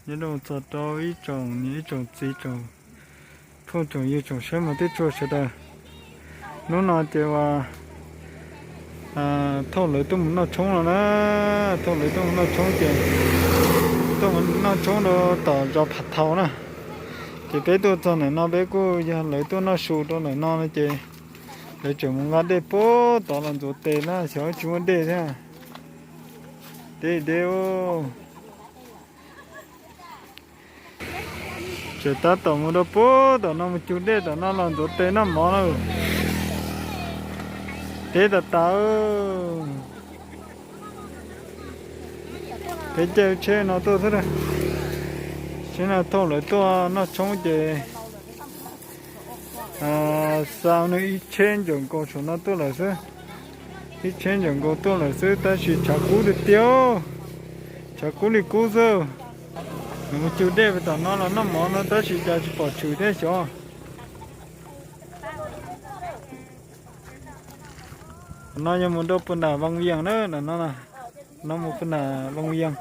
Nyob zoo txog rau ib tsoom niam ib tsoom txiv tsoom phooj tsoom ywg tsoom saib mos tib tsuag sawv daws. Hnub no ces uas thauj lawv tuaj mus noj tshoob no na, thauj lawv tuaj mus noj tshoob ces tuaj mus noj tshoob rau tom zos Phav Thau na. Ces peb tuaj txog ntawm no peb kuj yog lawv tuaj noj su rau ntawm no no ces lawv tseem mus nqa dej puag tod los ntxuav tes na, xyov tsis muaj dej thiab. Deb deb. Tseem tab tom mus rau puag tom no mus cug dej tom no los ntxuav tes noj mov na. Deb tas tas. Peb caij tsheb no tuaj xwb. Tsheb no thauj lawv tuaj noj tshoob ces xa nws ib tsheb ncawm nkaus saum no tuaj lawm xwb. Ib tsheb ncawm nkaus tuaj lawm xwb tab sis tshav kub tiag tiag, tshav kub li kub xwb. Nws mus cug dej tom no los noj mov no tab sis cas tsis pom tshwm thiab xyov. Qhov no yog mus rau puag nram Vaj Vias na, no mus puag nram Vaj Vias.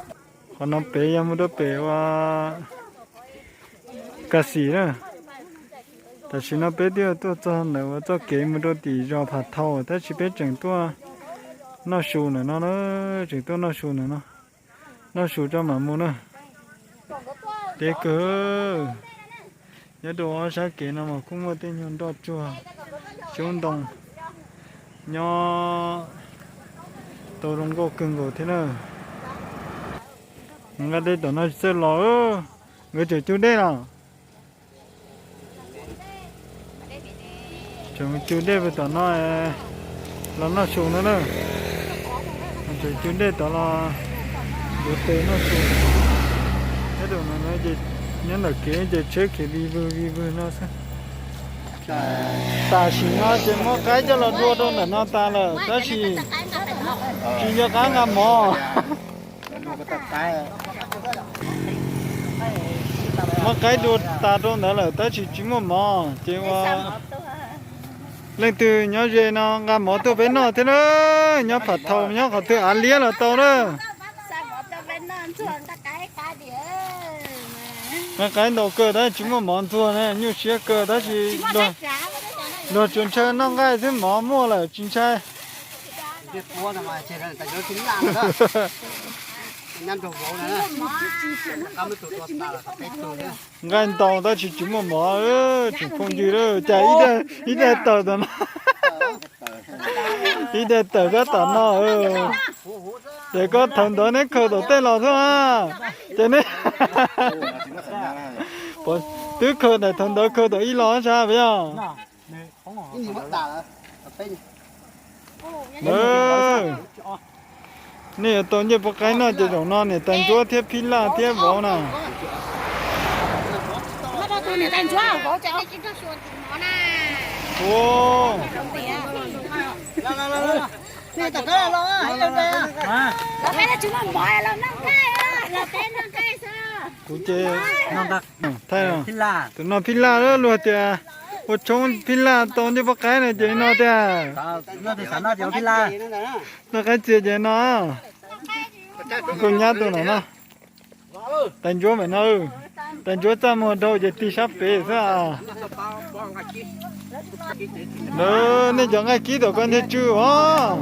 Qhov no pem yog mus rau pem ua Kas Xis na. Tam sim no peb twb tuaj txog ntawm ua txoj kev mus rau tim zos Phav Thau tab sis peb tseem tuaj noj su ntawm no na, tseem tuaj noj su ntawm no. Noj su tso mam mus na. Deb kawg. Nyob rau ob sab kev no mas kuj muaj tej nyuag nroj tsuag xyoob ntoo nyob tau zoo nkauj kawg nkaus thiab na. Nqa dej tom no tsis txawj los, nkawd tseem cug dej los. Tseem cug dej puag tom no los noj su no na. Tseem cug dej tod los yuav tes noj su. Nyob rau no ces nyob ntawm kev ces tsheb khiav vij vwg vij vwg no xwb. Tam sim no ces muab qaib coj los dua rau ntawm no tas lawm tab sis tsis nco qab nqa mov. Muab qaib dua tas rau ntawd lawm tab sis tsis muaj mov ces ua leej twg nyob ze no nqa mov tuaj peb noj thiab na. Nyob Phav Thau nyob qhov twg av liab los tau na. Nqa qaib ntau kawg tab sis tsis muaj mov ntxuag na, nyuaj siab kawg tab sis luag tsuas ntshai noj nqaij xwb, mov muaj lawm tsis ntshai. Nqaij ntau tab sis tsis muaj mov, tsoom phooj ywg, cas ib daig tawm tom no, ib daig tawm sab tom no. Ces koj thaum ntawd neb khaws tom tej los xwb na, ces neb twb khaws ntawm thaum ntawd khaws tom ib los sab puas yog? Nej yuav tau ncej puab qaib noj ces zaum no niam tais ntsuab thiab phij laj thiab vauv na. Kuv ces thaij tus no phij laj, luag tias ua tshoob phij laj tau ncej puab qaib no ces no tiag. Noj qaib txias ces no. Kuv nyab tus no no. Tais ntsuab mam no, tais ntsuab txaj muag dhau ces tig sab pem xwb. Nej cov nqaij kib tom ko ntshe tsw os.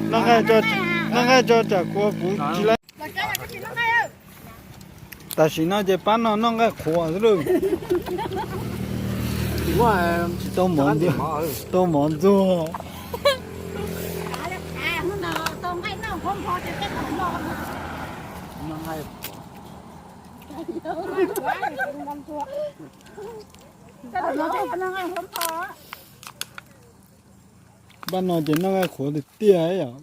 Noj nqaij tso tsam kuv kuv tsis laib. Tam sim no ces pab no noj nqaij qhuav xwb lawm. Tsis tau mov ntxuag. Pab no ces noj nqaij qhuav tiag tiag yom.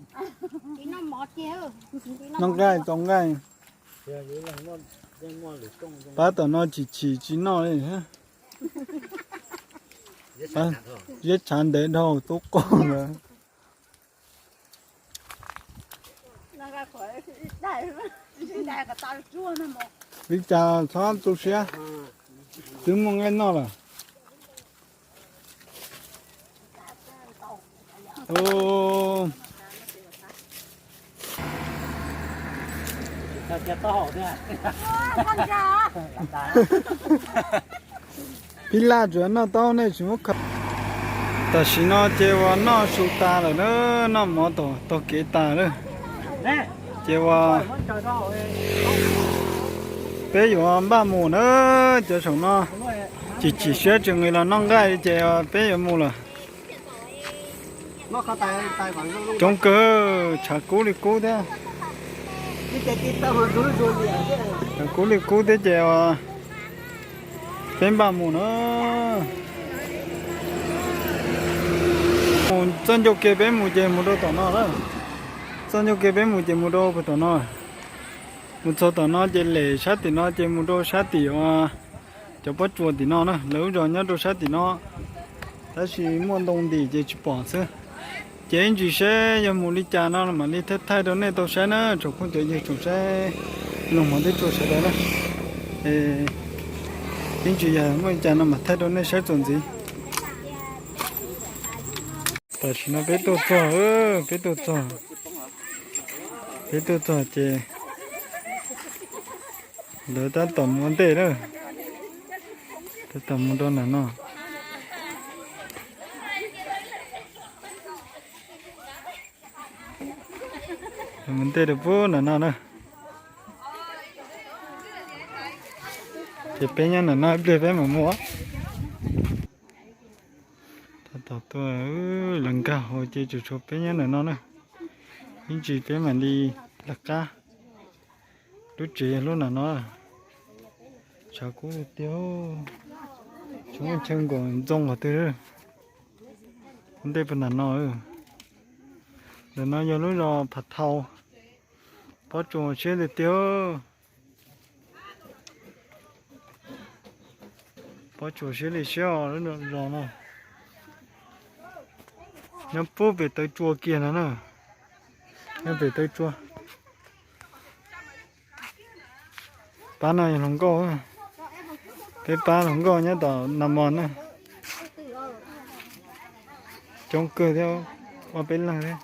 Noj nqaij tau nqaij. Pab tom no chim chim tsis noj li. Ziab tshav ntev dhau tub qaug ntawd. Vim cas txhob tu siab, twb muaj nqaij noj lawm. Ub, phij laj tsuas noj taub nej tsis muab khaws. Tam sim no ces uas noj su tas lawm na, noj mov tom tog kev tas lawm. Ces uas peb yuav npaj mus na, cov saum no chim chim siab tsis nqis los noj nqaij li ces peb yuav mus lawm. Coob kawg, tshav kub li kub thiab. Tshav kub li kub thiab ces peb npaj mus na. Mus txoj ncauj ke peb mus ces mus rau tom no na. Txoj ncauj ke peb mus ces mus rau puag tom no. Mus txog tom no ces lem sab tim no ces mus rau sab tim cov pob tsuas tim no na. Lawv lub zos nyob rau sab tim no, tab sis muaj ntoo ntim ces tsis pom xwb. Ces ib ntsis seb yog mus li cas no mam li thaij thaij rau nej tau saib na, tsoom phooj cov ywg tsoom saib Looj Hmoob teb tsua sawv daws na. Ib ntsis yog muaj li cas no mam thaij rau nej saib txuas ntxiv. Tam sim no peb tuaj txog, peb tuaj txog, peb tuaj txog ces lawv tab tom mus ua ntej lawm, tab tom mus rau nram no. Mus ntej rau puag nram no na. Ces peb nyob nram no ib pliag peb mam mus. Tab tom tuaj, lawv nkag hauv ces tsuas tshuav peb nyob nram no na. Ib ntsis peb mam li lawv qab. Lub tsev yog lub nram no. Tshav kub tiag, tsis muaj chaw nkaum ntxoo qhov twg. Ntej puag nram no. Ntawm no yog lub zos Phav Thau. Pob tsuas siab tiag tiag. Pob tsuas siab li siab os lub zos no. Nyob puag pem taw tsua kiag no na. Nyob pem taw tsua. Pab no yog hluas nkauj, peb pab hluas nkauj nyob tom Nas Mos na. Coob kawg thiab, ob peb leeg thiab.